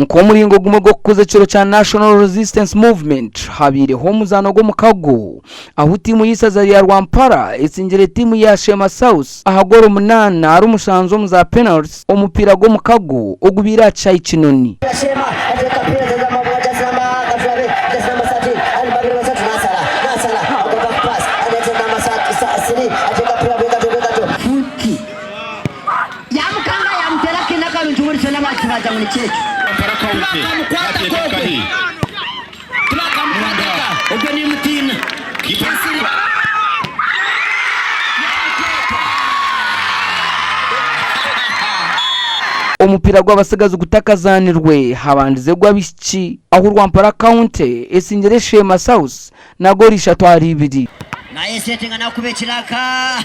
Nk'omuringo gumwe gw'okukuza ekiro kya National Resistance Movement, habaireho omuzaano gw'omukago ahu tiimu y'eisaza rya Rwampara etsingire tiimu ya Sheema South aha goolo munaana ahari mushanju omu za penaliti omupiira gw'omukago ogubaire aha kishaayi Kinoni. Yaamukanga yaamuteera akaina karungi hurikiza n'abantu baagira ngu niki ekyo. Kampala County Tibakamukwataka ogwo. naateeka nkahi? Tibakamukwataka ogwo nimutiina. Omupiira gw'abatsigazi gutakazaanirwe, habandize gw'abaishiki ahu Rwampara County esingire Sheema South na goolo ishatu ahari ibiri. Nayesetinga nakuba ekiraka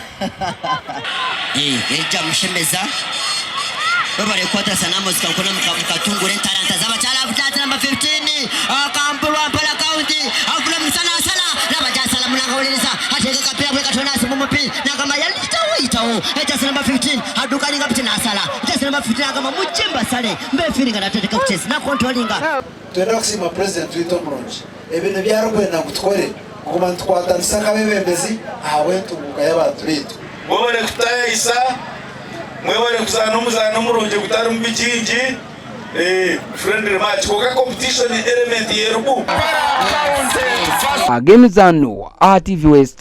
Eja mushemeza Webare kukwatanisa na Amos Kankuna mukatungura entaranta z'abakyara Butati namba 15 Akampurwa Mpala County Avula Musa nasala Laba gyasala munanga wuliriza Ateeka akapiira bwe katyo nasiba omupiira Nagamba yalitawo yitawo Ejasi namba 15 Aduka aringa piki nasala Ejasi namba 15 agamba mujje mbasale Mbefiringa natandika kucheza Nakontrolinga Twenda kusiima Purezidenti waitu omurungi. Ebi nibyo arikwenda ngu tukore, kuguma nitukwatanisa nk'abeebembezi ahabw'entunguuka y'abantu baitu. Mwebare kutayayisa, mwebare kuzaana omuzaano murungi gutarimu bikingi, friendly match kwonka competition element yerumu. Ag'emizaano aha TV West.